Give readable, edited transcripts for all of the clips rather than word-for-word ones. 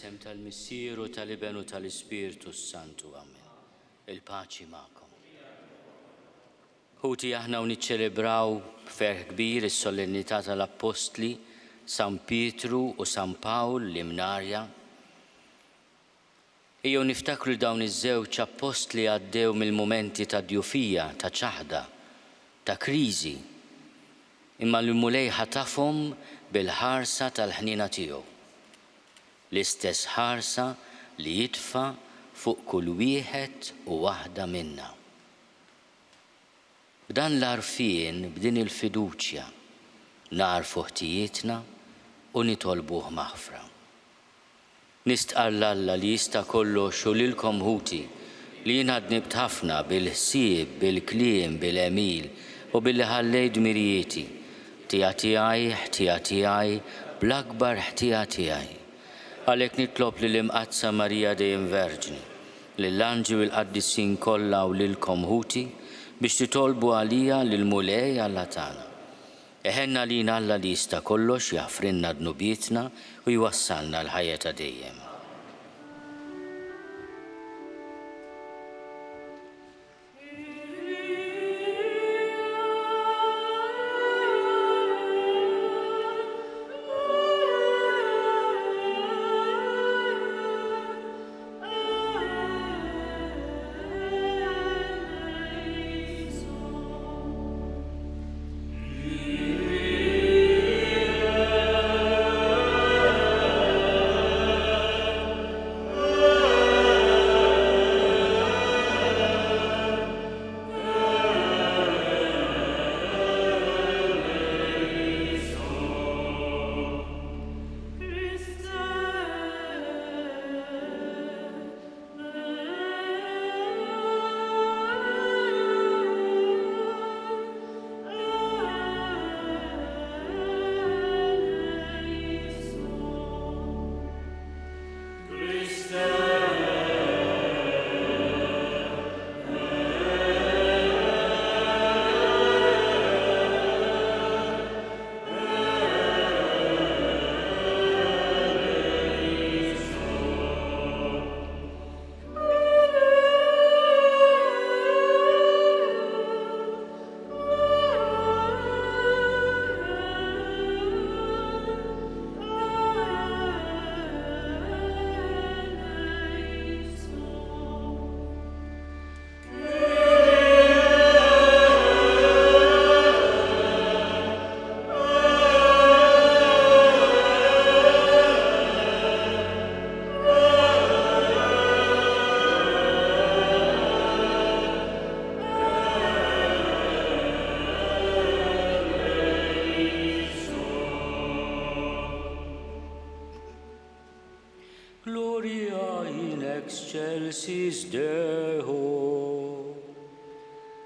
Fl-isem tal-Missier u tal-Iben u tal-Ispirtu s-Santu. Amen. Il-paċi magħkom. Ħuti aħna u niċċelebraw b'ferħ kbir is-solennità tal-Appostli San Pietru u San Pawl l-Imnarja. Ejjew niftakru li dawn iż-żewġ appostli għaddew mill-mumenti ta' djufija, ta' ċaħda, ta' kriżi, imma l-Mulej ħatafhom bil-ħarsa tal-ħniena tiegħu. L-istess ħarsa li jitfa' fuq kull wieħed u waħda minna. B'dan l-għarfien, b'din il-fiduċja, nagħrfu ħtijietna u nitolbuh maħfra. Nistqarr 'l Alla li jista' kollox u lilkom ħuti, li jiena dnibt ħafna bil-ħsieb, bil-kliem, bil-għemil u billi ħallejt dmirijieti. Ħtija tiegħi, ħtija tiegħi, bl-akbar ħtija tiegħi. Għalhekk nitlob lill-Imqaddsa Marija dejjem Verġni, lill-anġli u l-qaddisin kollha u lilkom ħuti, biex titolbu għalija lill-Mulej Alla tagħna. Iħenn għalina Alla li jista' kollox jaħfrilna dnubietna u jwassalna għall-ħajja ta' dejjem. Gloria in excelsis Deo.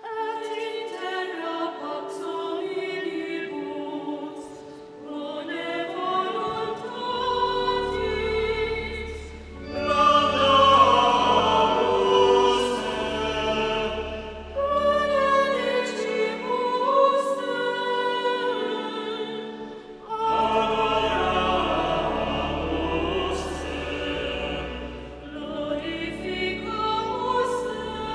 Et in terra pax hominibus, bone voluntatis. Laudamus te. Benedicimus te. Adoramus te. Glorificamus te.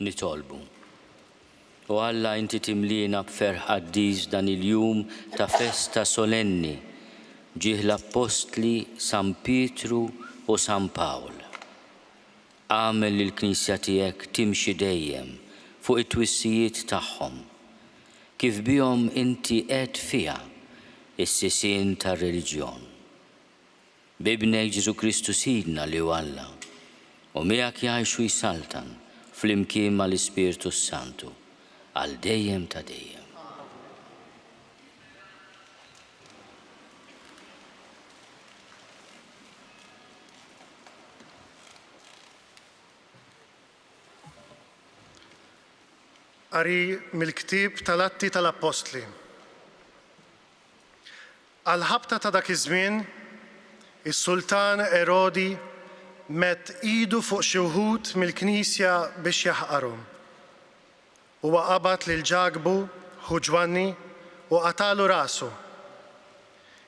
Nitolbu. O Alla inti timliena b'ferħ qaddis dan il-jum ta' festa solenni ġieħ l-Appostli San Pietru u San Pawl. Agħmel li l-Knisja tiegħek timxi dejjem fuq it-twissijiet tagħhom, kif bihom inti għedt fiha s-sisien tar-reliġjon. B'Ibnek Ġesù Kristu Sidna li hu Alla, u miegħek jgħix u jsaltan flimkien mal-Ispirtu s-Santu, għal dejjem ta' dejjem. Qari mill-ktieb tal-Atti tal-Appostli. Għall-ħabta ta' dak iż-żmien, is-sultan Erodi medd idu fuq xi wħud mill-knisja biex jaħqarhom. Huwa qabad lil Ġakbu, ħu Ġwanni, u qatagħlu rasu.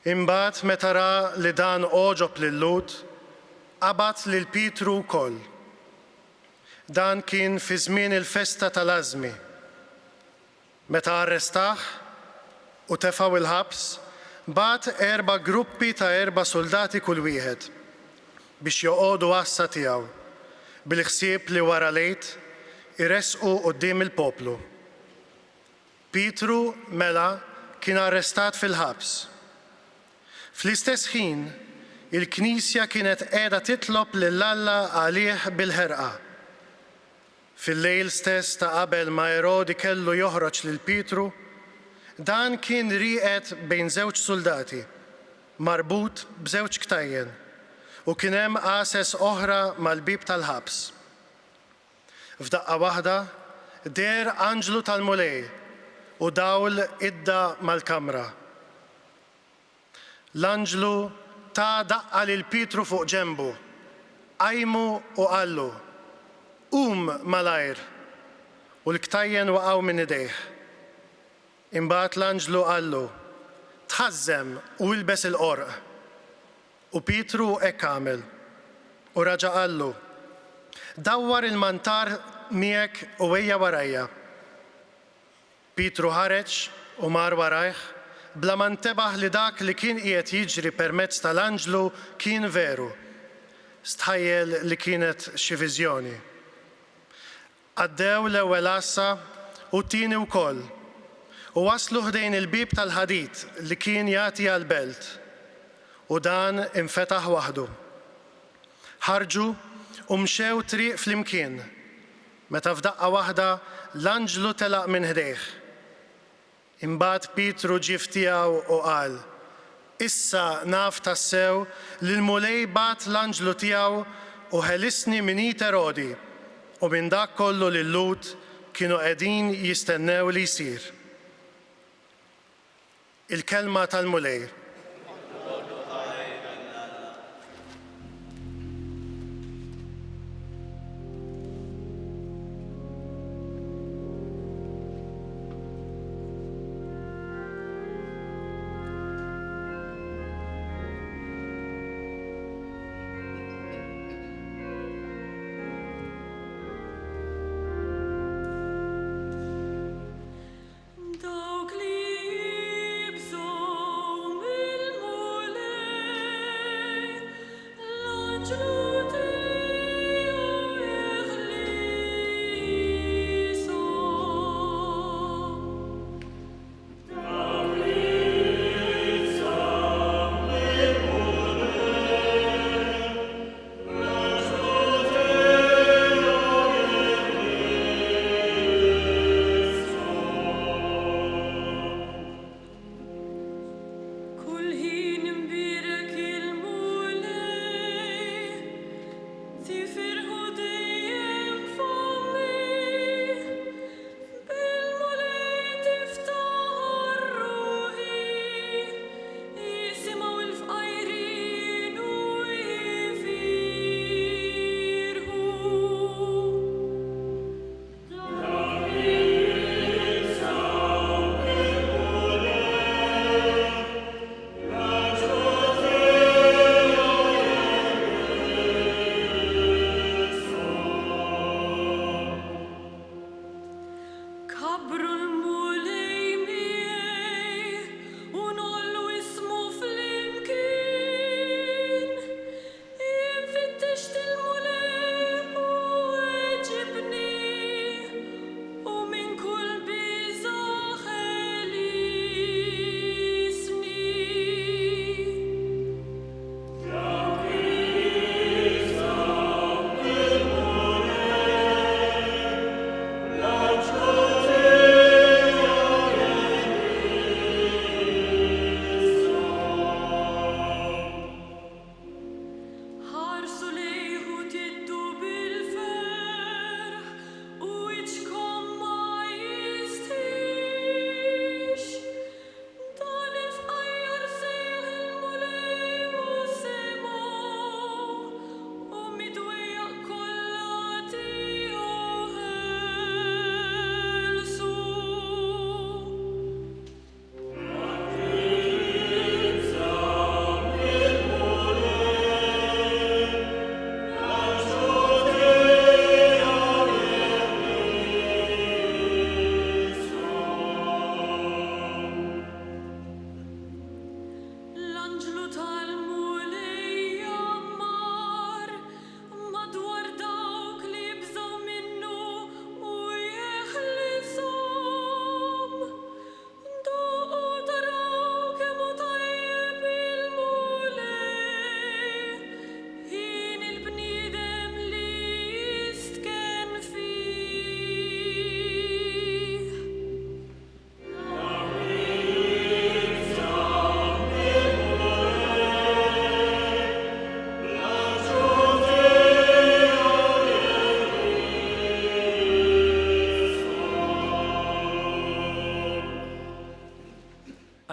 Imbagħad meta ra li dan għoġob lil-Lhud, qabad lil Pietru wkoll. Dan kien fi żmien il-festa tal-Ażmi. Meta arrestah u tefgħu l-ħabs, bagħat erba' gruppi ta' erba' suldati kull wieħed, biex joqogħdu għassa tiegħu, bil-ħsieb li wara l-Għid iressqu quddiem il-poplu. Pietru, mela, kien arrestat fil-ħabs. Fl-istess ħin, il-knisja kienet qiegħda titlob lil Alla għalih bil-ħerqa. Fil-lejl stess ta' qabel ma Erodi kellu joħroġ lil Pietru, dan kien rieqed bejn żewġ suldati, marbut b'żewġ ktajjen, u kien hemm għases oħra mal-bieb tal-ħabs. F'daqqa waħda, deher anġlu tal-Mulej u dawl idda mal-kamra. L-anġlu ta daqqa lil Pietru fuq ġenbu, qajmu u qallu, Qum malajr! U l-ktajjen waqgħu minn idejh. Imbagħad l-anġlu qallu, Tħażżem u ilbes il-qorq. U Pietru hekk għamel. U raġa' qallu, Dawwar il-mantar miegħek u ejja warajja. Pietru ħareġ u mar warajh, bla ma ntebaħ li dak li kien qiegħed jiġri permezz tal-anġlu kien veru. Stħajjel li kienet xi viżjoni. Għaddew l-ewwel għassa u t-tieni wkoll, u waslu ħdejn il-bieb tal-ħadid li kien jagħti għall-belt, u dan infetaħ waħdu. Ħarġu u mxew triq flimkien, Meta f'daqqa waħda l-anġlu telaq minn ħdejh. Imbagħad Pietru ġie f'tiegħu u qal, Issa naf tassew li l-Mulej bagħat l-anġlu tiegħu u ħelisni minn id Erodi u minn dak kollu li l-Lhud kienu qegħdin jistennew li jsir. Il-Kelma tal-Mulej. Dawk li jibżgħu mill-Mulej, l-anġlu tiegħu jeħlishom. Dawk li jibżgħu mill-Mulej, Kull ħin imbierek il-Mulej, tifirħu dejjem f'ommi. Bil-Mulej tiftaħar ruħi, Jisimgħu l-fqajrin u jifirħu. Dawk li jibżgħu mill-Mulej, l-anġlu tiegħu jeħlishom.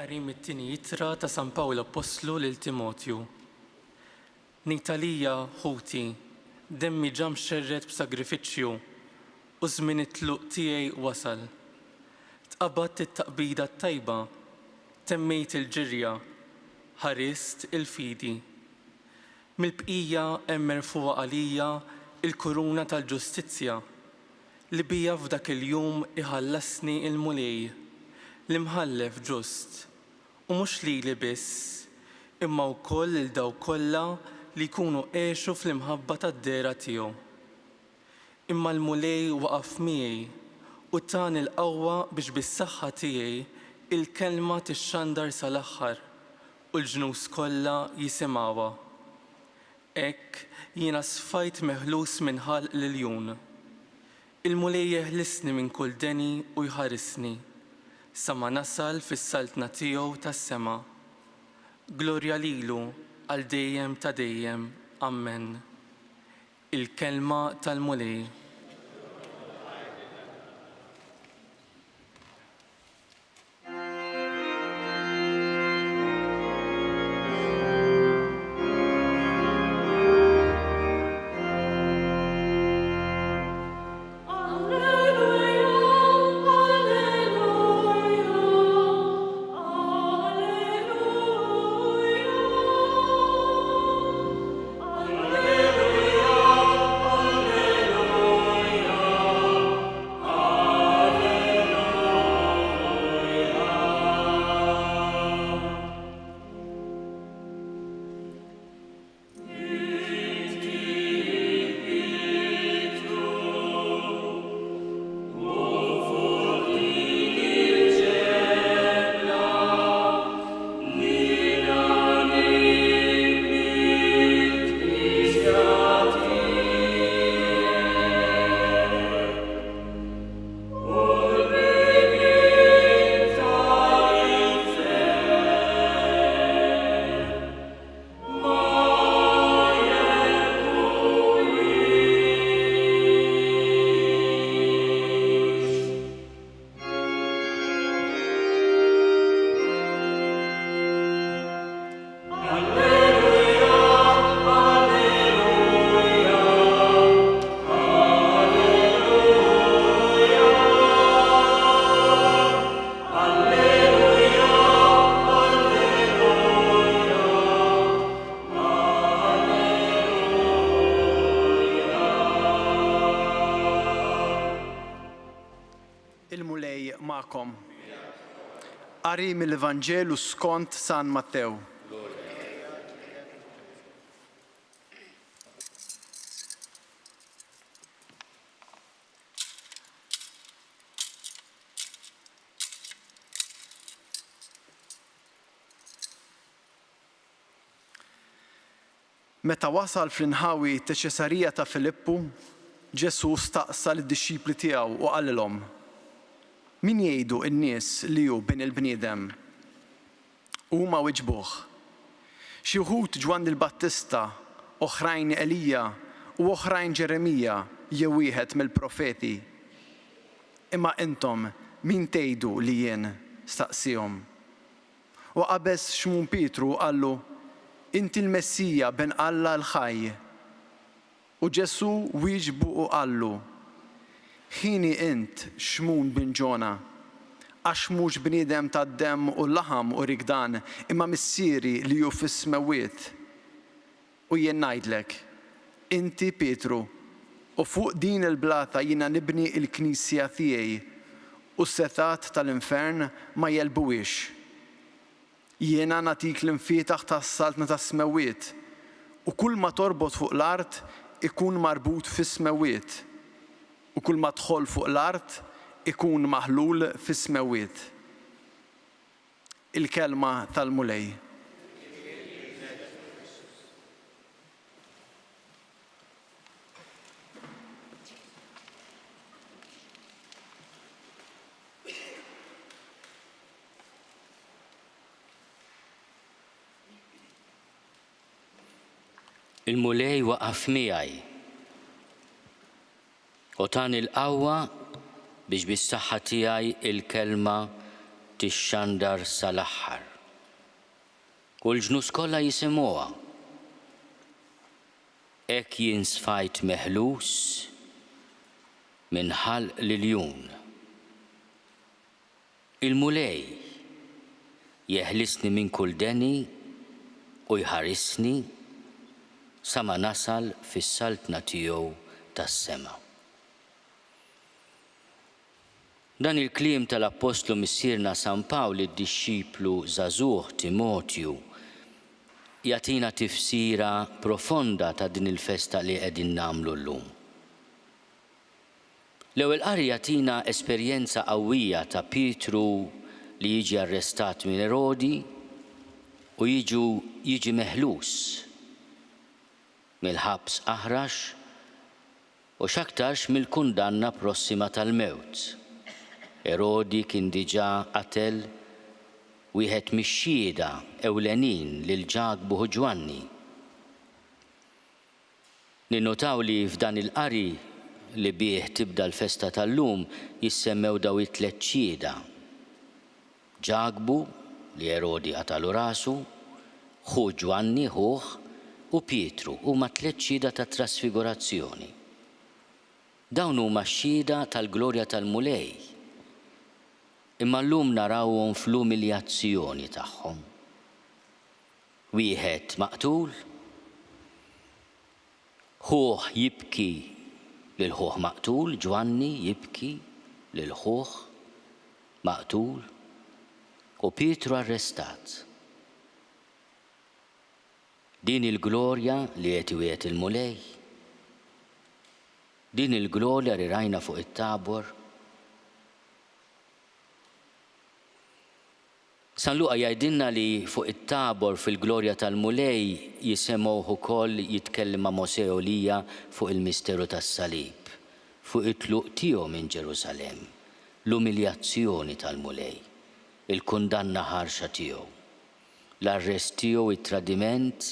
Qari mit-tieni ittra ta' San Pawl Appostlu lil Timotju. Ngħid għalija, ħuti, demmi ġa mxerred b'sagrifiċċju, u żmien it-tluq tiegħi wasal. Tqabadt it-taqbida t-tajba, temmejt il-ġirja, ħarist il-fidi. Mill-bqija hemm merfugħa għalija l-kuruna tal-ġustizzja, li biha f'dak il-jum iħallasni l-Mulej, l-Imħallef ġust, u mhux lili biss, imma wkoll lil dawk kollha li jkunu għexu fl-imħabba tad-dehra tiegħu. Imma l-Mulej waqaf miegħi u tani l-qawwa biex bis-saħħa tiegħi l-kelma tixxandar sal-aħħar u l-ġnus kollha jisimgħuha. Hekk jiena sfajt meħlus minn ħalq l-iljun. Il-Mulej jeħlisni minn kull deni u jħarisni, sa ma nasal fis-saltna tiegħu tas-sema. Glorja lilu għal dejjem ta' dejjem. Ammen. Il-Kelma tal-Mulej. Il-Mulej magħkom. Qari mill-Evanġelu skont San Mattew. Meta wasal fl-inħawi ta' Ċesarija ta' Filippu, Ġesù staqsa lid-dixxipli tiegħu u qalilhom, Min jgħidu n-nies li hu Bin il-bniedem? Huma wiġbuh, Xi wħud Ġwanni l-Battista, oħrajn Elija, u oħrajn Ġeremija jew wieħed mill-profeti. Imma intom min tgħidu li jien? staqsiehom. U qabeż Xmun Pietru u qallu, Inti l-Messija, Bin Alla l-ħaj. U Ġesù wieġbu u qallu, Hieni int, Xmun bin Ġona, għax mhux bniedem tad-demm u l-laħam uriek dan, imma Missieri li hu fis-smewwiet. U jien ngħidlek, inti Pietru, u fuq din il-blata jiena nibni l-knisja tiegħi, u s-setgħat tal-infern ma jegħlbuhiex. Jiena nagħtik l-imfietaħ tas-saltna tas-smewwiet, u kull ma torbot fuq l-art ikun marbut fis-smewwiet, u kull ma tħoll fuq l-art ikun maħlul fis-smewwiet. Il-Kelma tal-Mulej. Il-Mulej waqaf miegħi u tani l-qawwa biex bis-saħħa tiegħi l-kelma tixxandar sal-aħħar, u l-ġnus kollha jisimgħuha. Hekk jien sfajt meħlus minn ħalq l-iljun. Il-Mulej jeħlisni minn kull deni u jħarisni sa ma nasal fis-saltna tiegħu tas-sema. Dan il-kliem tal-Appostlu Missierna San Pawl lid-dixxiplu żagħżugħ Timotju jagħtina tifsira profonda ta' din il-festa li qegħdin nagħmlu llum. L-ewwel qari jagħtina esperjenza qawwija ta' Pietru li jiġi arrestat minn Erodi u jiġu jiġi meħlus mill-ħabs aħrax u x'aktarx mill-kundanna prossima tal-mewt. Erodi kien diġà qatel wieħed mix-xhieda ewlenin lil Ġakbu u Ġwanni. Ninnutaw li f'dan il-qari li bih tibda l-festa tal-lum jissemmew daw it-tlett xhieda, Ġakbu, li Erodi qatagħlu rasu, ħu Ġwanni, ħuh, u Pietru huma t-tlett xhieda tat-trasfigurazzjoni. Dawn huma x-xhieda tal-glorja tal-Mulej. Imma llum narawhom fl-umiljazzjoni tagħhom. Wieħed maqtul, ħuh jibki lil ħuh maqtul, Ġwanni jibki lil ħuh maqtul, u Pietru arrestat. Din il-glorja li qed iwiegħed il-Mulej? Din il-glorja li rajna fuq it-Tabor? San Luqa jgħidilna li fuq it-Tabor fil-glorja tal-Mulej jisemgħuh ukoll jitkellem ma' Mosè u Elija fuq il-misteru tas-salib, fuq it-tluq tiegħu minn Ġerusalemm, l-umiljazzjoni tal-Mulej, il-kundanna ħarxa tiegħu, l-arrest tiegħu, it-tradiment,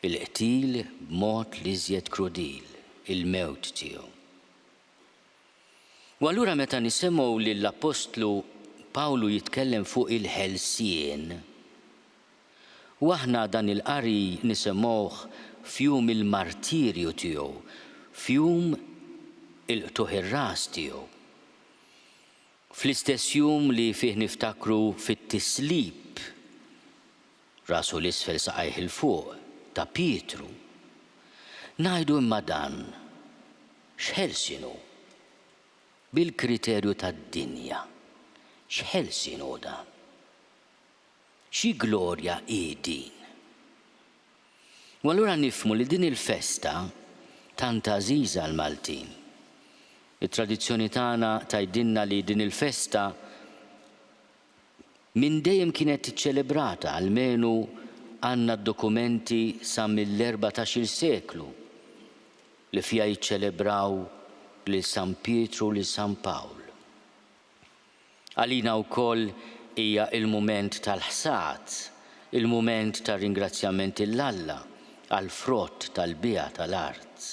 il-qtil b'mod l-iżjed krudil, il-mewt tiegħu. U allura meta nisimgħu lill-appostlu Pawlu jitkellem fuq il-ħelsien, u aħna dan il-qari nisimgħuh f'jum il-martirju tiegħu, f'jum il-qtugħ ir-ras tiegħu, fl-istess jum li fih niftakru fit-tislib, rasu 'l isfel saqajh 'il fuq, ta' Pietru, ngħidu imma dan X'ħelsien hu? Bil-kriterju tad-dinja, x'ħelsien hu dan? Xi glorja hi din? U allura nifhmu li din il-festa tant għażiża għall-Maltin. It-tradizzjoni tagħna tgħidilna li din il-festa minn dejjem kienet iċċelebrata, almenu għandna d-dokumenti sa mill-erbatax-il seklu li fiha jiċċelebraw lil San Pietru u lil San Pawl. Għalina wkoll hija l-mument tal-ħsad, il-mument tar-ringrazzjament 'il Alla għall-frott tal-biegħa tal-art,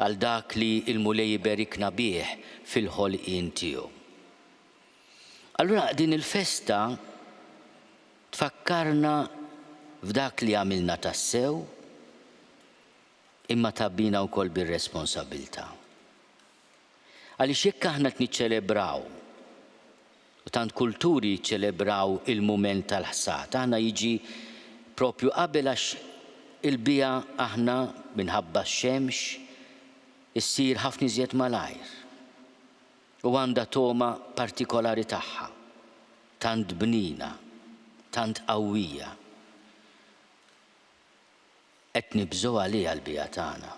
għal dak li l-Mulej iberikna bih fil-ħolqien tiegħu. Allura din il-festa tfakkarna f'dak li għamilna tassew imma tgħabbina wkoll bir-responsabbiltà. Għaliex jekk aħna qed niċċelebraw, u tant kulturi jiċċelebraw il-mument tal-ħsad, aħna jiġi propju qabel għax il-biegħa aħna minħabba x-xemx issir ħafna iżjed malajr u għandha togħma partikolari tagħha, tant bnina, tant qawwija. Qed nibżgħu għaliha l-biegħa tagħna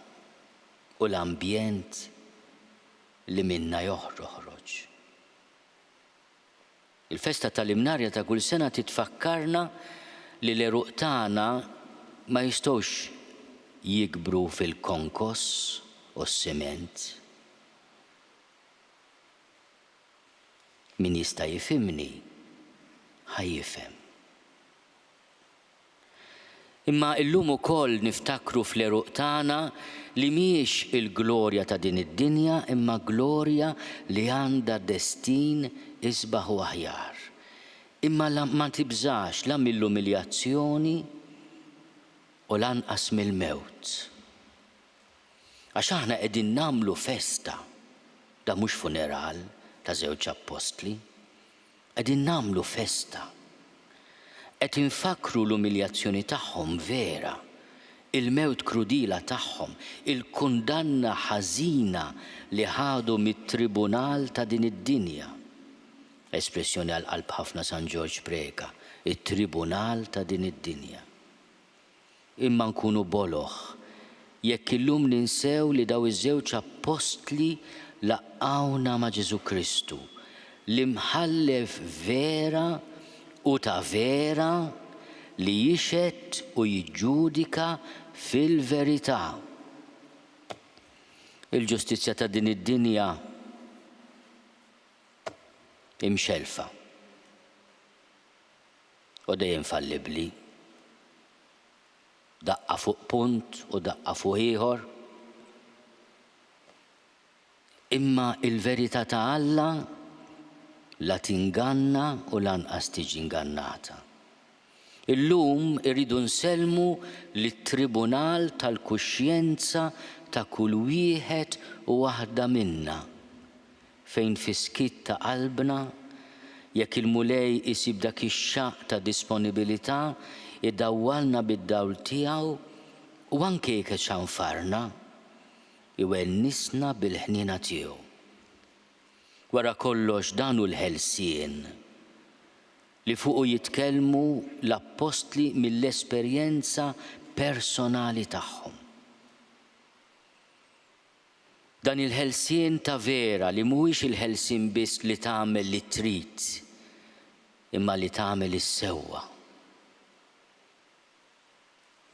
u l-ambjent li minnha joħroġ. Il-festa tal-Imnarja ta' kull sena titfakkarna li l-għeruq tagħna ma jistgħux jikbru fil-konkos u s-siment. Min jista' jifhimni, ħa jifhem. Imma illum ukoll niftakru fl-għeruq tagħna li mhijiex il-glorja ta' din id-dinja imma glorja li għandha destin isbaħ u aħjar. Imma la ma tibżax la mill-umiljazzjoni u lanqas mill-mewt. Għax aħna qegħdin nagħmlu festa, dan mhux funeral ta' żewġ appostli. Qegħdin nagħmlu festa. Qed infakkru l-umiljazzjoni tagħhom vera, il-mewt krudila tagħhom, il-kundanna ħażina li ħadu mit-tribunal ta' din id-dinja. Espressjoni għal qalb ħafna San Ġorġ Preca, it-tribunal ta' din id-dinja. Imma nkunu boloh jekk illum ninsew li daw iż-żewġ appostli laqqgħuna ma' Ġesù Kristu, l-Imħallef vera u ta' vera li jixhed u jiġġudika fil-verità. Il-ġustizzja ta' din id-dinja hi mxellfa u dejjem fallibbli. Daqqa fuq punt u daqqa fuq ieħor. Imma il-verità ta' Alla la tinganna u lanqas tiġi ngannata. Illum irridu nsellmu lit-tribunal tal-kuxjenza ta' kull wieħed u waħda minna. fejn fis-skiet ta' qalbna, jekk il-Mulej isib dak ix-xaqq ta' disponibilità, idawwalna bid-dawl tiegħu u anke jekk iċanfarna, iwennisna bil-ħniena tiegħu. Wara kollox dan hu l-ħelsien li fuqu jitkellmu l-appostli mill-esperjenza personali tagħhom. Dan il-ħelsien ta' vera li mhuwiex il-ħelsien biss li tagħmel li trid, imma li tagħmel is-sewwa.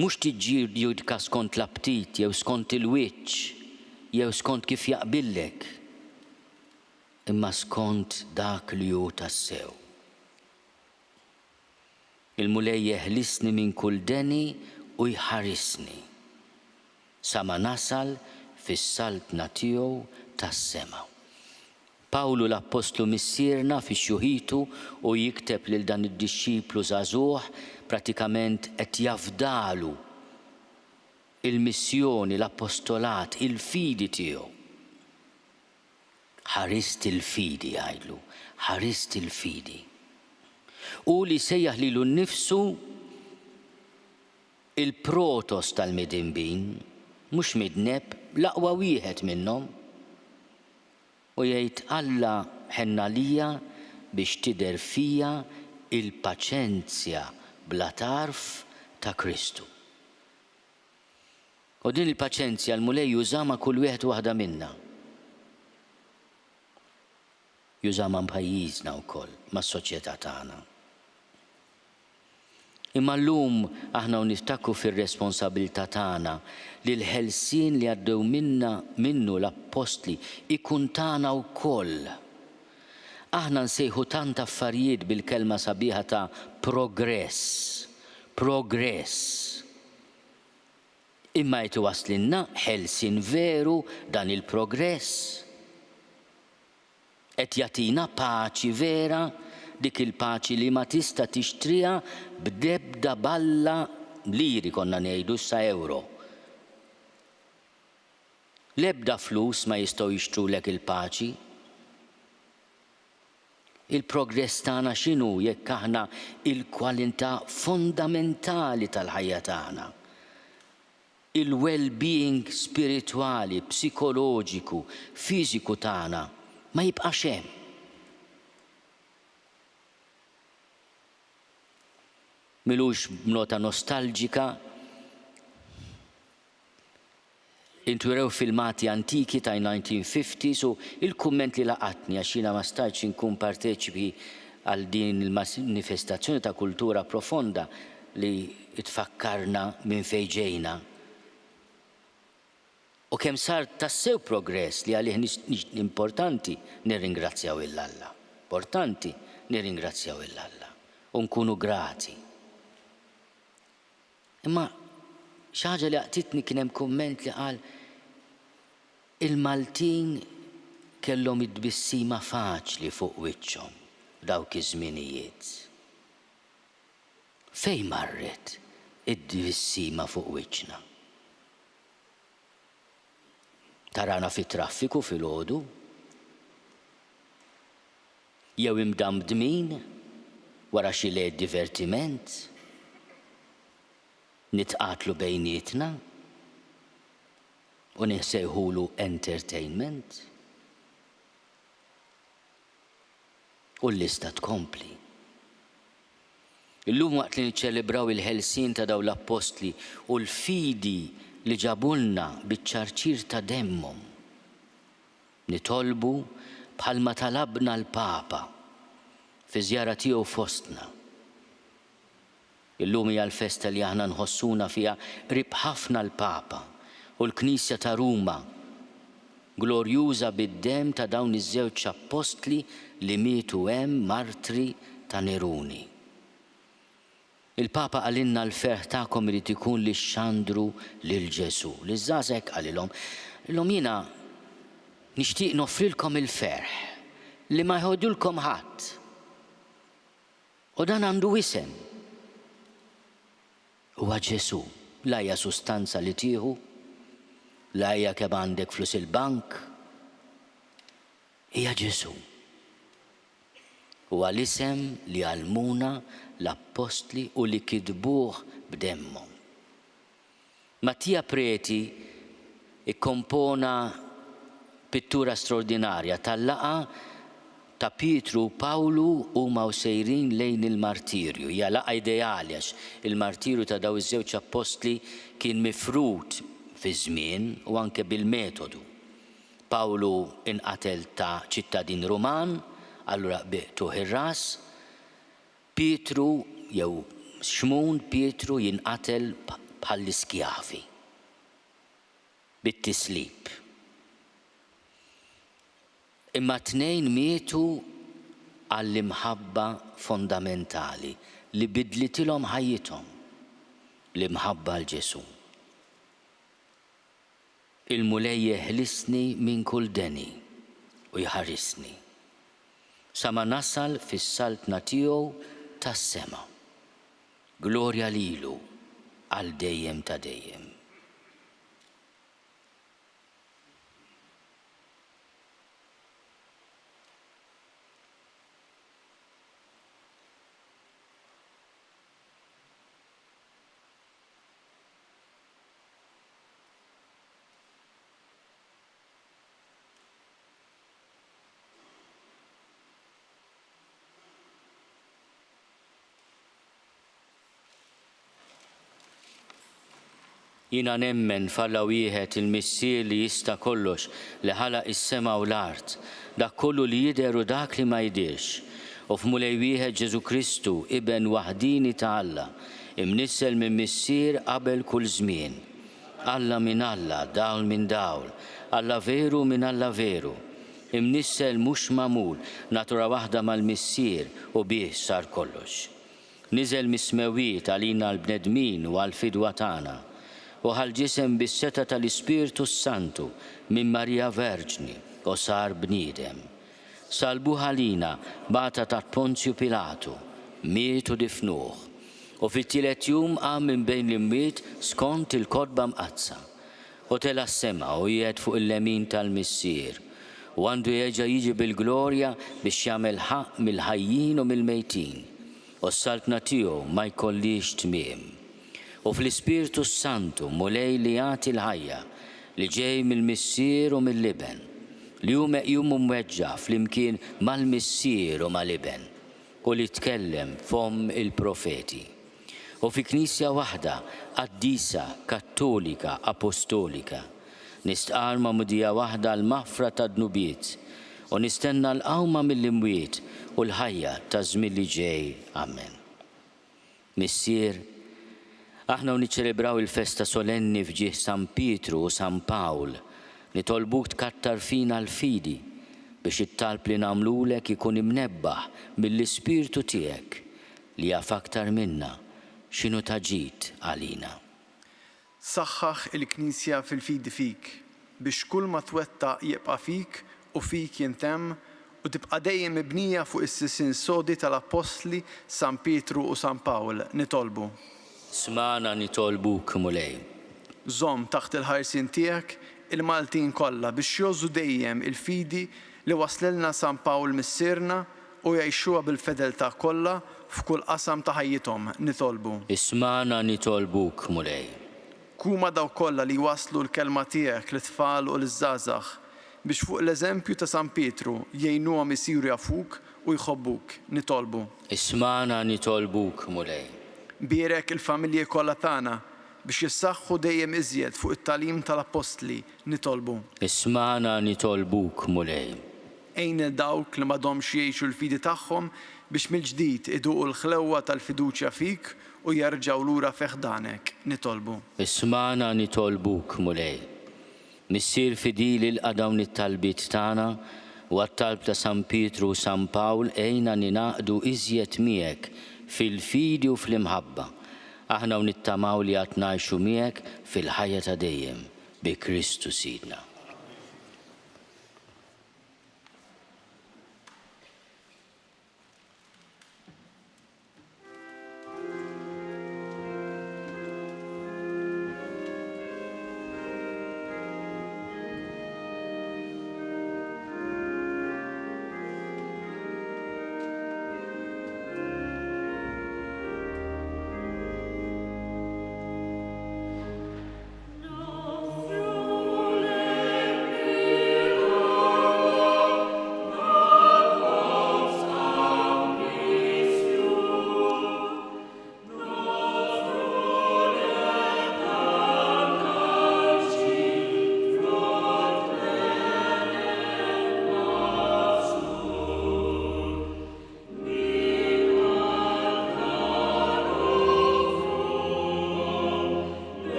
Mhux tiġġudika skont l-aptit jew skont il-wiċċ jew skont kif jaqbillek, imma skont dak li hu tassew. Il-Mulej jeħlisni minn kull deni u jħarisni. Sa ma nasal fis-saltna tiegħu tas-sema. Pawlu l-appostlu missierna fi xjuħitu u jikteb lil dan id-dixxiplu żagħżugħ pratikament qed jafdalu il-missjoni, l-appostolat, il-fidi tiegħu. Ħarist il-fidi, jgħidlu, ħarist il-fidi. Hu li jsejjaħ lilu nnifsu Il-protos tal-midinbin, mhux midneb, l-aqwa wieħed minnhom. U jgħid, Alla ħenn għalija biex tidher fija l-paċenzja bla tarf ta' Kristu. U din il-paċenzja l-Mulej jużha ma' kull wieħed u waħda minna. Jużha ma' pajjiżna wkoll, mas-soċjetà tagħna. Imma llum aħna u niftakru fir-responsabilità tagħna li l-ħelsien li għaddew minna minnu l-appostli ikun tagħna wkoll. Aħna nsejħu tant affarijiet bil-kelma sabiħa ta' progress, progress. Imma qed iwasslilna ħelsien veru dan il-progress? Qed jagħtina paċi vera, dik il-paċi li ma tista' tixtriha b'debda balla liri konna ngħidu issa ewro. L-ebda flus ma jistgħu jixtrulek il-paċi. Il-progress tagħna x'inhu jekk aħna il-kwalità fondamentali tal-ħajja tagħna il-well-being spiritwali, psikoloġiku, fiżiku tagħna ma jibqax hemm. M'ilux b'nota nostalġika intwerew filmati antiki ta' 1950s u il-kumment li laqatni għax jiena ma stajtx inkun parteċipi għal din il-manifestazzjoni ta' kultura profonda li tfakkarna minn fejn ġejna u kemm sar tassew progress li għalih importanti nirringrazzjaw 'il Alla. Importanti nirringrazzjaw 'il Alla u nkunu grati. Imma xi ħaġa li laqtitni kien hemm kumment li qal il-Maltin kellhom it-tbissima faċli fuq wiċċhom f'dawk iż-żminijiet. Fejn marret it-tbissima fuq wiċċna? Tarana fit-traffiku filgħodu? Jew imdamdmin wara xi lejl divertiment? Nitqatlu bejnietna u nsejħulu entertainment? U l-lista tkompli. Illum waqt li niċċelebraw il-ħelsien ta' dawn l-appostli u l-fidi li ġabulna biċ-ċarċir ta' demmhom, nitolbu bħalma talabna l-Papa fiż-żjara tiegħu fostna. Illum hija l-festa li aħna nħossuna fiha qrib ħafna l-Papa u l-Knisja ta' Ruma, glorjuża bid-demm ta' dawn iż-żewġ appostli li mietu hemm martri ta' Neruni. Il-Papa qalilna l-ferħ tagħkom irid ikun li xxandru lil Ġesù. Liż-żgħażagħ hekk qalilhom, qalilhom jiena nixtieq noffrilkom il-ferħ li ma jħodulkom ħadd. U dan għandu isem. Huwa Ġesù. La hija sustanza li tieħu, la hija kemm għandek flus il-bank. Hija Ġesù. Huwa l-isem li għallmuna l-appostli u li kitbuh b'demmhom. Mattia Preti kkompona pittura straordinarja tal-laqgħa ta' Pietru u Pawlu huma u sejrin lejn il-martirju. Hija laqgħa ideali għax il-martirju ta' dawn iż-żewġ appostli kien mifrud fiż-żmien u anke bil-metodu. Pawlu inqatel ta' ċittadin Ruman, allura bi qtugħ ir-ras. Pietru jew Xmun Pietru jinqatel bħall-iskjavi, bit-tislib. Imma t-tnejn mietu għall-imħabba fondamentali li bidlitilhom ħajjithom, l-imħabba għal Ġesù. Il-Mulej jeħlisni minn kull deni u jħarisni, sa ma nasal fis-saltna tiegħu tas-sema. Glorja lilu għal dejjem ta' dejjem. Jiena nemmen f'Alla wieħed, il-Missier li jista' kollox, li ħalaq is-sema u l-art, dak kollu li jidher u dak li ma jidhirx, u f'Mulej wieħed Ġesù Kristu, Iben waħdieni ta' Alla, imnissel minn Missier qabel kull żmien. Alla minn Alla, dawl minn dawl, Alla veru minn Alla veru, imnissel mhux magħmul, natura waħda mal-Missier u bih sar kollox. Niżel mis-smewwiet għalina l-bnedmin u għall-fidwa tagħna, u ħa l-ġisem bis-setgħa tal-Ispirtu s-Santu minn Marija Verġni u sar bniedem. Sallbuh għalina, bata taħt Ponzju Pilatu, miet u difnuh, u fit-tielet jum qam minn bejn l-imwiet skont il-Kotba Mqaddsa, u tela' s-sema u qiegħed fuq il-lemin tal-Missier, u għandu jerġa' jiġi bil-glorja biex jagħmel ħaqq mill-ħajjin u mill-mejtin, u s-saltna tiegħu ma jkollhiex tmiem. U fl-Ispirtu s-Santu, Mulej li jagħti l-ħajja, li ġej mill-Missier u mill-Iben, li hu meqjum u mweġġa' flimkien mal-Missier u mal-Iben, u li tkellem b'fomm il-profeti. U fi Knisja waħda, qaddisa, kattolika, apostolika. Nistqarr magħmudija waħda għall-maħfra tad-dnubiet, u nistenna l-qawma mill-imwiet u l-ħajja taż-żmien li ġej. Amen. Missier, aħna u niċċelebraw il-festa solenni f'ġieħ San Pietru u San Pawl, nitolbuk tkattar fina l-fidi, biex it-talb li nagħmlulek ikun imnebbaħ mill-Ispirtu tiegħek, li jaf aktar minna. x'inhu ta' ġid għalina. Saħħaħ il-Knisja fil-fidi fik, biex kulma twettaq jibqa' fik u fik jintemm u tibqa' dejjem mibnija fuq is-sisien sodi tal-Appostli San Pietru u San Pawl, nitolbu. Smagħna nitolbuk, Mulej. Żomm taħt il-ħarsien tiegħek il-Maltin kollha biex jgħożżu dejjem il-fidi li wasslilna San Pawl Missierna u jgħixuha bil-fedeltà kollha f'kull qasam ta' ħajjithom, nitolbu. Ismagħna nitolbuk, Mulej. Kun ma' dawk kollha li jwasslu l-kelma tiegħek lit-tfal u liż-żgħażagħ, biex fuq l-eżempju ta' San Pietru jgħinuhom isiru jafuk u jħobbuk, nitolbu. Ismagħna nitolbuk, Mulej. Bierek il-familji kollha tagħna biex jissaħħu dejjem iżjed fuq it-tagħlim tal-Appostli, nitolbu. Ismagħna nitolbuk, Mulej. Għin lil dawk li m'għadhomx jgħixu l-fidi tagħhom biex mill-ġdid iduqu l-ħlewwa tal-fiduċja fik u jerġgħu lura fi ħdanek. Nitolbu. Ismagħna nitolbuk, Mulej. Missier fidil ilqa' dawn it-talbiet tagħna u għat-talb ta' San Pietru u San Pawl għinna ningħaqdu iżjed miegħek fil-fidi u fl-imħabba, aħna u nittamaw li għad ngħixu miegħek fil-ħajja ta' dejjem, bi Kristu Sidna.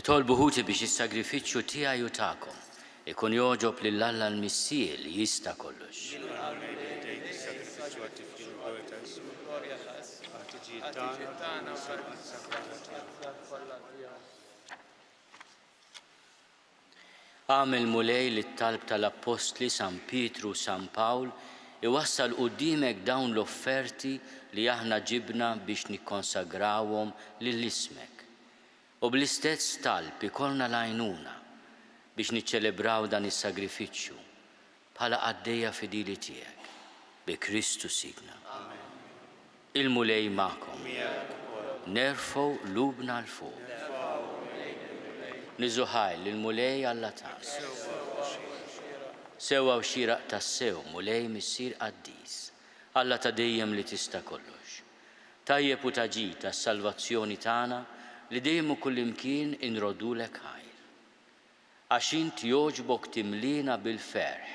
Itolbu ħuti biex is-sagrifiċċju tiegħi u tagħkom ikun jogħġob lil Alla l-Missier li jista' kollox. Agħmel Mulej li t-talb tal-Appostli San Pietru u San Pawl iwassal quddiemek dawn l-offerti li aħna ġibna biex nikkonsagrawhom lil ismek. U bl-istess talb ikollna l-għajnuna biex niċċelebraw dan is-sagrifiċċju bħala qaddejja fidili tiegħek, bi Kristu Sidna. Il-Mulej magħkom. Nerfgħu qlubna 'l fuq. Niżżu ħajr lill-Mulej Alla tagħna. Sewwa u xieraq tassew, Mulej Missier qaddis, Alla ta' dejjem li tista' kollox. Tajjeb u ta' ġid għas-salvazzjoni tagħna li dejjem u kullimkien inroddulek ħajr. Għax int jogħġbok timliena bil-ferħ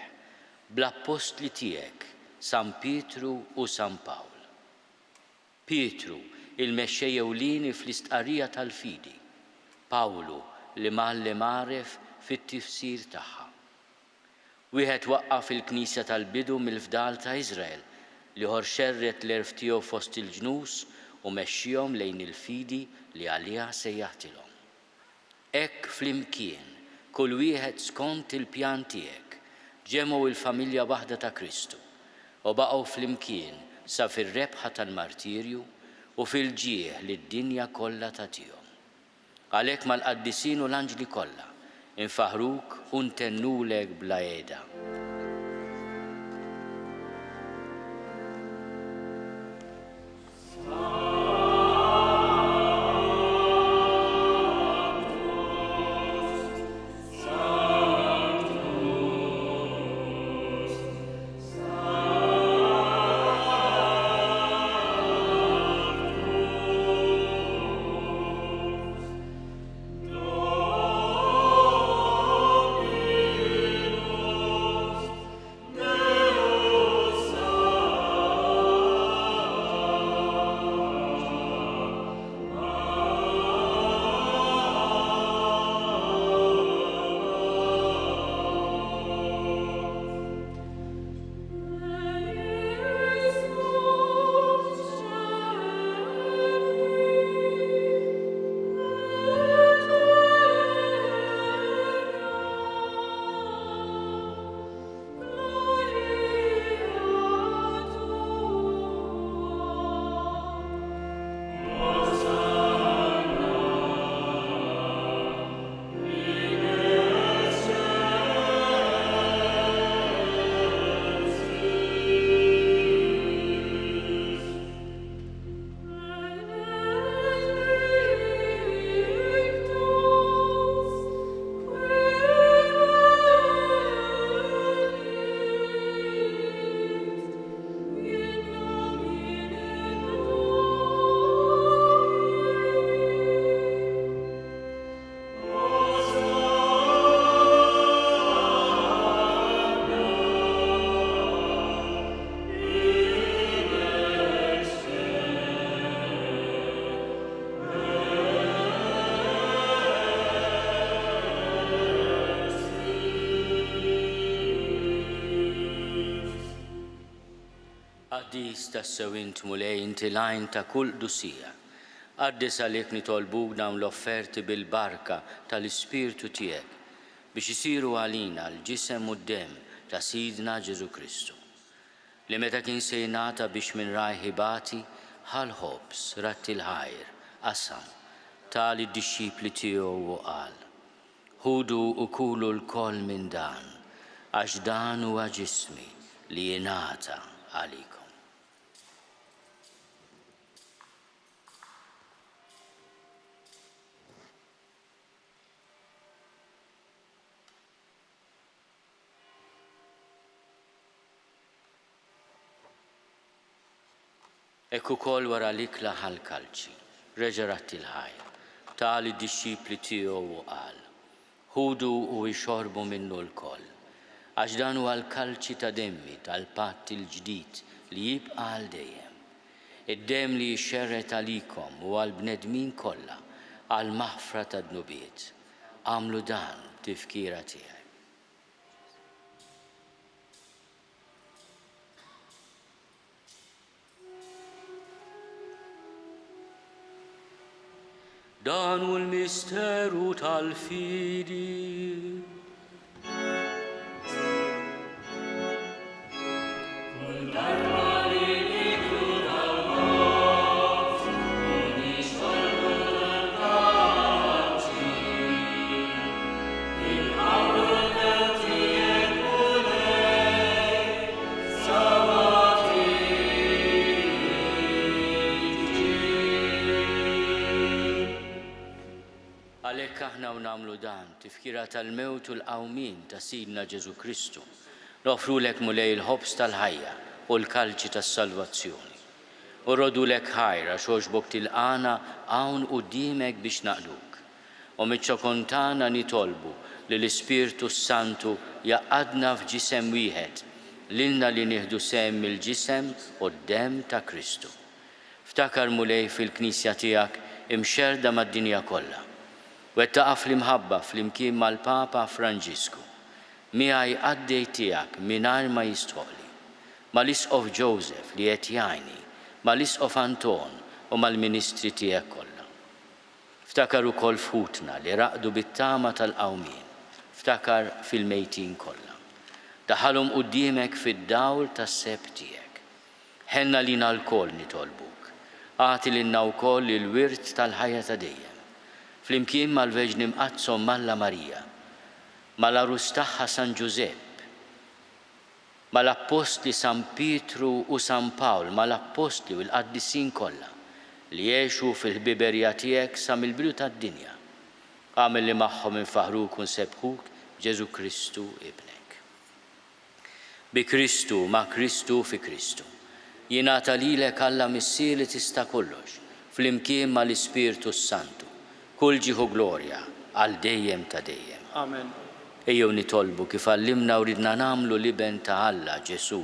bl-appostli tiegħek San Pietru u San Pawl. Pietru, il-mexxej ewlieni fl-istqarrija tal-fidi, Pawlu, l-imgħallem għaref fit-tifsir tagħha. Wieħed waqqaf il-Knisja tal-bidu mill-fdal ta' Iżrael, l-ieħor xerred l-għerf tiegħu fost il-ġnus u mexxiehom lejn il-fidi li għaliha sejjaħtilhom. Hekk flimkien, kull wieħed skont il-pjan tiegħek, ġemgħu l-familja waħda ta' Kristu, u baqgħu flimkien sa fir-rebħa tal-martirju u fil-ġieħ li d-dinja kollha tagħtihom. Għalhekk mal-qaddisin u l-anġli kollha, infaħħruk u ntennulek bla heda. Qaddis tassew int, Mulej, inti l-għajn ta' kull qdusija. Qaddis għalik nitolbuk dawn l-offerti bil-barka tal-Ispirtu tiegħek, biex isiru għalina l-ġisem u d-demm ta' Sidna Ġesù Kristu. Li meta kien se jingħata biex minn rajh ibati, ħa l-ħobż, radd il-ħajr, qasam, ta lid-dixxipli tiegħu u qal, Ħudu u kulu lkoll minn dan, għax dan huwa ġismi li jingħata għalikom. Hekk ukoll wara l-ikla ħa l-kalċi, reġa' radd il-ħajr, ta lid-dixxipli tiegħu u qal, Ħudu u ixorbu minnu lkoll, għax dan huwa l-kalċi ta' demmi tal-patt il-ġdid li jibqa' għal dejjem, id-demm li jixxerred għalikom u għall-bnedmin kollha għall-maħfra tad-dnubiet. Agħmlu dan b'tifkira tiegħi. Dan hu l-misteru tal-fidi. Kull darba li nieklu dal-ħobż u nixorbu dal-kalċi, inħabbru l-mewt tiegħek Mulej, sa ma tiġi. Għalhekk aħna u nagħmlu dan, tifkira tal-mewt u l-qawmien ta' Sidna Ġesù Kristu, noffrulek Mulej il-ħobż tal-ħajja u l-kalċi tas-salvazzjoni. U rrodulek ħajr għax għoġbok tilqagħna hawn quddiemek biex naqduk. U miċ-ċokon tagħna nitolbu li l-Ispirtu s-Santu jgħaqqadna f'ġisem wieħed, lilna li nieħdu sehem mill-ġisem u d-demm ta' Kristu. Ftakar, Mulej, fil-Knisja tiegħek imxerrda mad-dinja kollha. Wettaqha fl-imħabba flimkien mal-Papa Franġisku, miegħi qaddej tiegħek mingħajr ma jistħoqqli, mal-Isqof Joseph li qed jgħinni, mal-Isqof Anton u mal-ministri tiegħek kollha. Ftakar ukoll f'ħutna li raqdu bit-tama tal-qawmien, ftakar fil-mejtin kollha. Daħħalhom quddiemek fid-dawl tas-sebħ tiegħek. Ħenn għalina lkoll nitolbuk. Agħti lilna wkoll il-wirt tal-ħajja ta' dejjem. Flimkien mal-Verġni Mqaddsa Omm Alla Marija, mal-għarus tagħha San Ġużepp, mal-Appostli San Pietru u San Pawl, mal-Appostli u l-qaddisin kollha, li għexu fil-ħbiberija tiegħek sa mill-bidu tad-dinja. Agħmel li magħhom infaħħruk u nsebbħuk b'Ġesù Kristu Ibnek. Bi Kristu, ma' Kristu, fi Kristu. Jingħata lilek Alla Missier li tista' kollox, flimkien ma' l-Ispirtu s-Santu, kull ġieħ u glorja, għal dejjem ta' dejjem. Amen. Ejjew nitolbu kif għallimna u ridna nagħmlu l-Iben ta' Alla, Ġesù,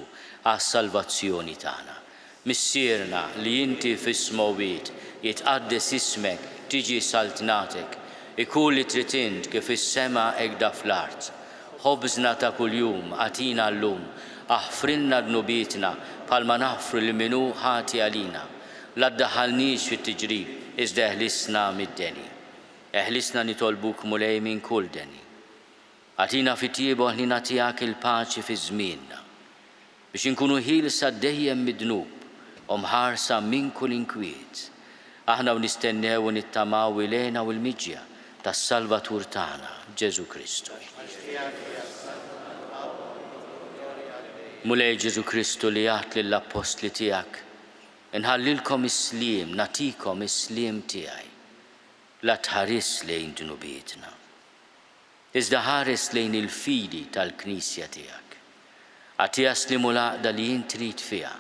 għas-salvazzjoni tagħna. Missierna li inti fis-smewwiet, jitqaddes ismek, tiġi saltnatek, ikun li trid int kif fis-sema hekk da fl-art. Ħobżna ta' kuljum agħtina llum, aħfrilna dnubietna bħalma naħfru lil min hu ħati għalina. La ddaħħalniex fit-tiġrib iżda eħlisna mid-deni. Eħlisna nitolbuk Mulej minn kull deni. Agħtina fit-tjieba u l-ħniena tiegħek il-paċi fi żmienna. Biex inkunu ħielsa dejjem mid-dnub u mħarsa minn kull inkwiet, aħna u nistennew u nittamaw il-hena u l-miġja tas-Salvatur tagħna, Ġesù Kristu. Mulej Ġesù Kristu li għedt lill-appostli tiegħek, Inħallilkom is-sliem, nagħtikom is-sliem tiegħi. La tħarisx lejn dnubietna. Iżda ħares lejn il-fidi tal-Knisja tiegħek. Agħtiha s-sliem u l-għaqda li int trid fiha,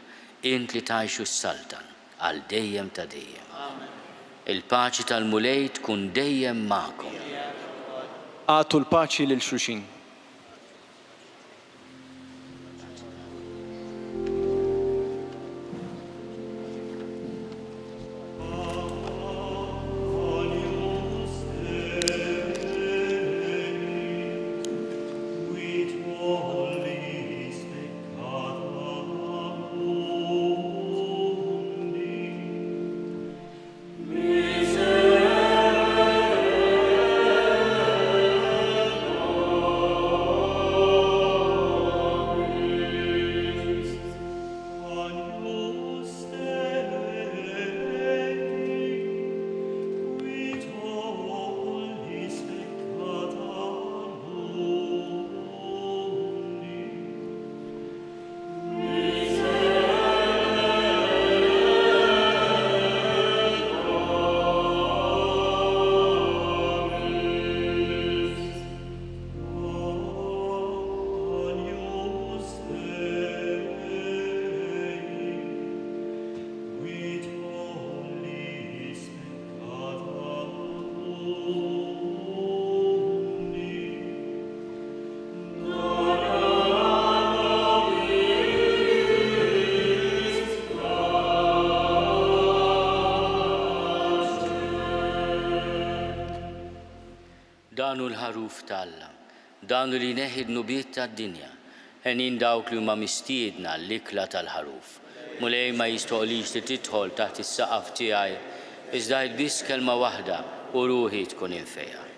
int li tgħix u ssaltan għal dejjem ta' dejjem. Il-paċi tal-Mulej tkun dejjem magħkom. Agħtu l-paċi lil xulxin. Dan hu l-Ħaruf t'Alla, dan hu li jneħħi d-dnubiet tad-dinja. Henjin dawk li huma mistiedna għall-ikla tal-Ħaruf. Mulej ma jistħoqlix li tidħol taħt is-saqaf tiegħi, iżda għid biss kelma waħda u ruħi tkun imfejqa.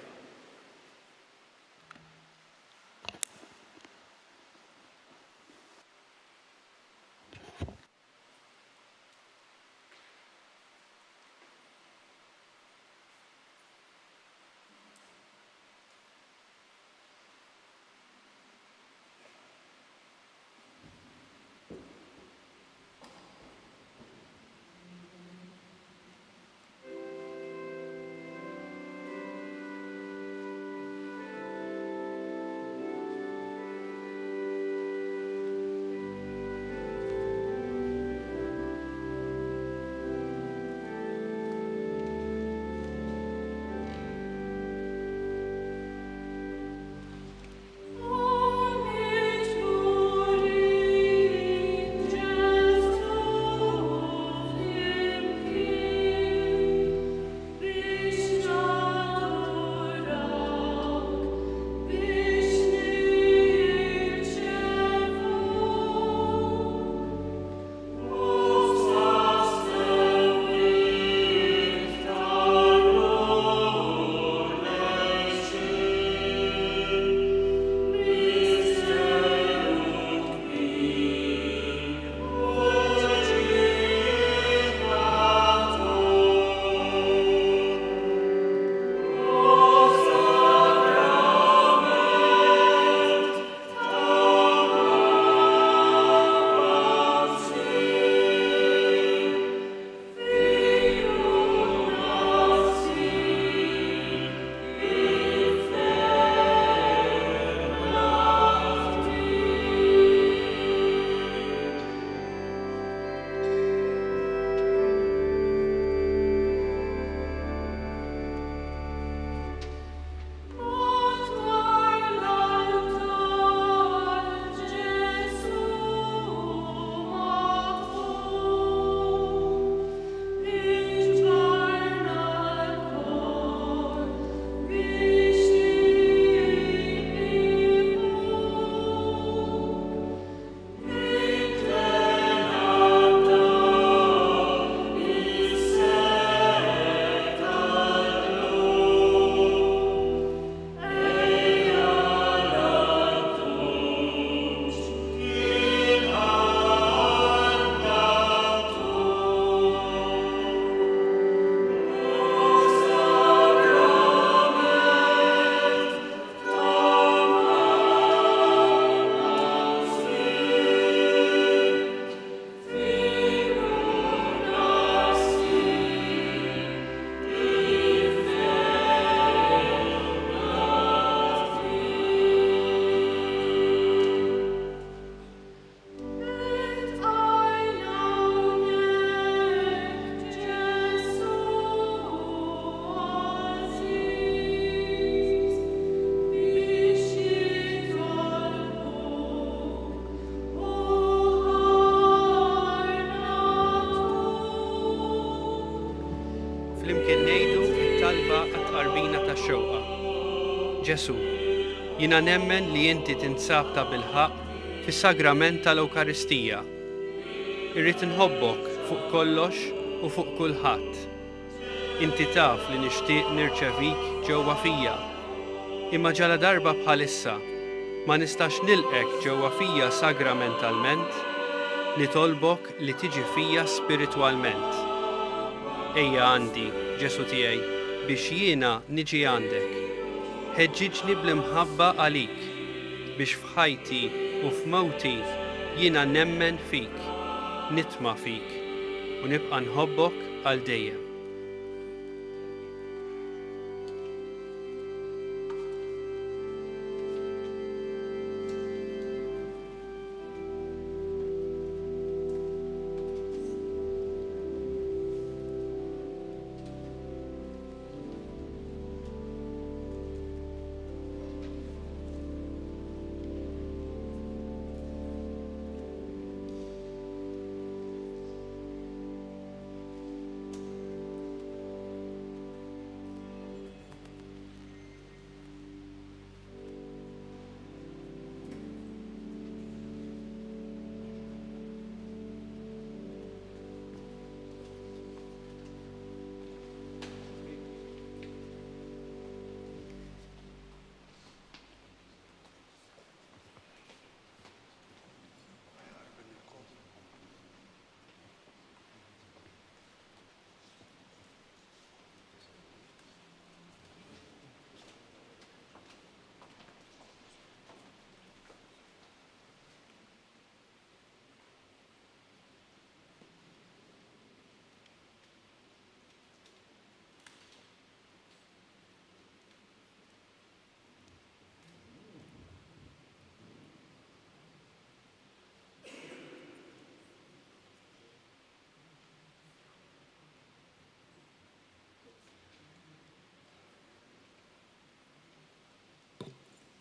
Ġesù, jiena nemmen li inti tinsab tabilħaqq fis-Sagrament tal-Ewkaristija. Irrid inħobbok fuq kollox u fuq kulħadd. Inti taf li nixtieq nirċevik ġewwa fija. Imma ġaladarba bħalissa ma nistax nilqgħek ġewwa fija sagramentalment, nitolbok li tiġi fija spiritwalment. Ejja għandi, Ġesù tiegħi, biex jiena niġi għandek. Ħeġġiġni bl-imħabba għalik, biex f'ħajti u f'mewti jiena nemmen fik, nitma' fik, u nibqa' nħobbok għal dejjem.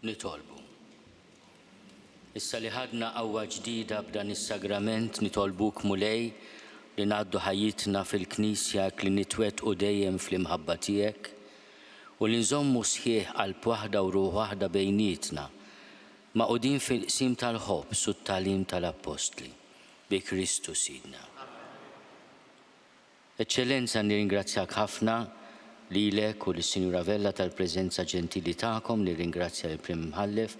Nitolbu. Issa li ħadna qawwa ġdida b'dan is-sagrament nitolbuk Mulej li ngħaddu ħajjitna fil-Knisja hekk li nitwettqu dejjem fl-imħabba tiegħek u li nżommu sħiħ qalb waħda u ruħ waħda bejnietna, magħqudin fil-qsim tal-ħobż u t-tagħlim tal-Appostli. Bi Kristu Sidna. Eċċellenza nirringrazzjak ħafna lilek u lis-Sinjura Vella tal-preżenza ġentili tagħkom, nirringrazzja lill-Prim Imħallef,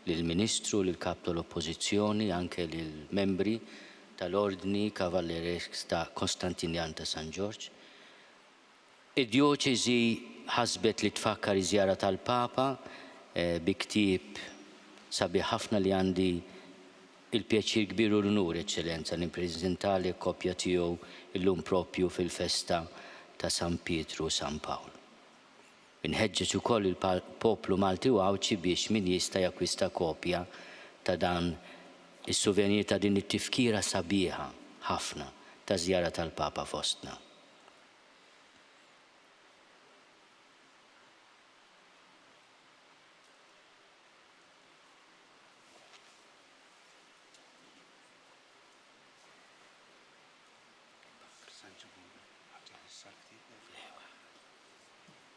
lill-Ministru, lill-Kap tal-Oppożizzjoni, anke lill-membri tal-Ordni Kavalleresk ta' Konstantinjan ta' San Ġorġ. Id-djoċesi ħasbet li tfakkar iż-żjara tal-Papa bi ktieb sabiħ ħafna li għandi il-pjaċir kbir u l-unur, Eċċellenza, nippreżentalek kopja tiegħu llum proprju fil-festa ta' San Pietru u San Pawl. Inħeġġeġ ukoll il-poplu Malti u Għawdxi biex min jista' jakkwista kopja ta' dan is-souvenir ta' din it-tifkira sabiħa ħafna taż-żjara tal-Papa fostna.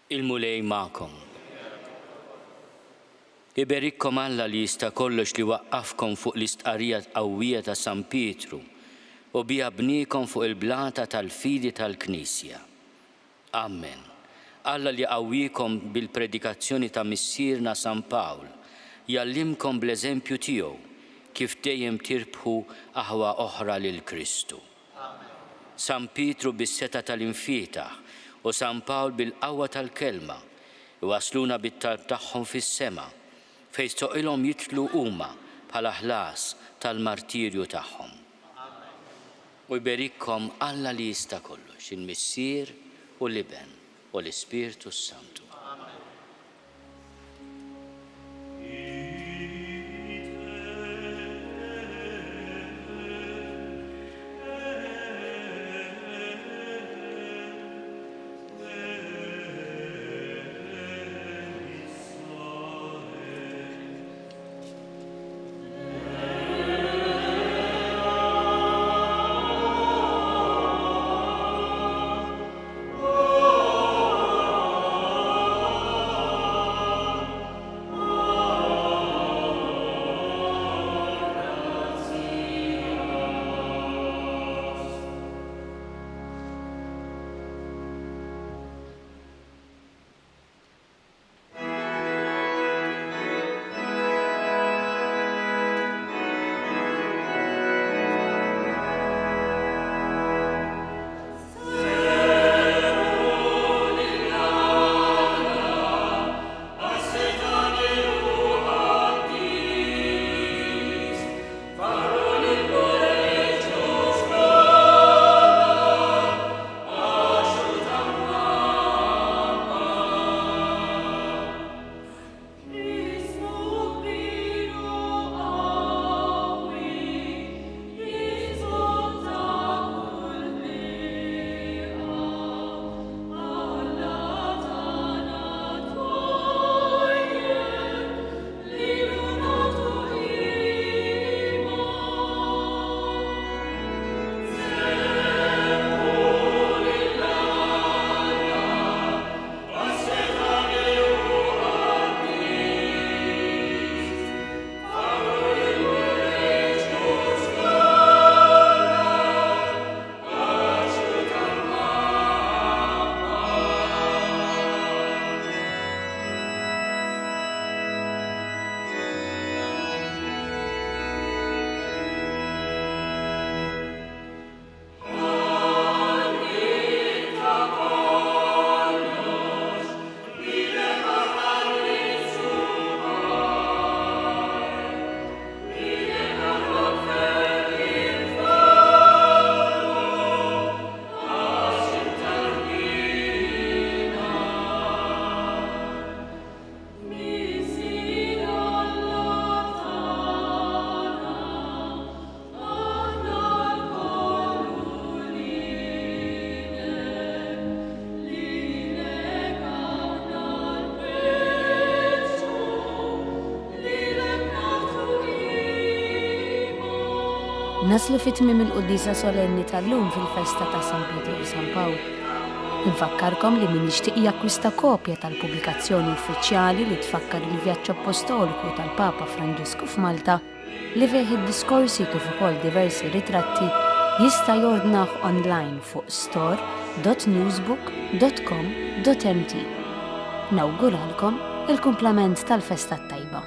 Il-Mulej magħkom. Iberikkom Alla li jista' kollox li waqqafkom fuq l-istqarrija qawwija ta' San Pietru u biha bniekom fuq il-blata tal-fidi tal-Knisja. Amen. Alla li qawwiekom bil-predikazzjoni ta' Missierna San Pawl, jgħallimkom bl-eżempju tiegħu kif dejjem tirbħu aħwa oħra lil Kristu. San Pietru bis-setgħa tal-imfietaħ u San Pawl bil-qawwa tal-kelma, iwassluna bit-talb tagħhom fis-sema, fejn stoqilhom jidħlu huma bħala ħlas tal-martirju tagħhom. U jberikkom Alla li jista' kollox, il-Missier u l-Iben u l-Ispirtu s-Santu. Naslu fi tmiem il-quddiesa solenni tal-lum fil-festa ta' San Pietru u San Pawl. Infakkarkom li min jixtieq jakkwista kopja tal-pubblikazzjoni uffiċjali li tfakkar il-vjaġġ appostoliku tal-Papa Franġisku f'Malta, li fih id-diskorsi kif ukoll diversi ritratti, jista' jordnah online fuq store.newsbook.com.mt. Nawguralkom il-kumplament tal-festa t-tajba.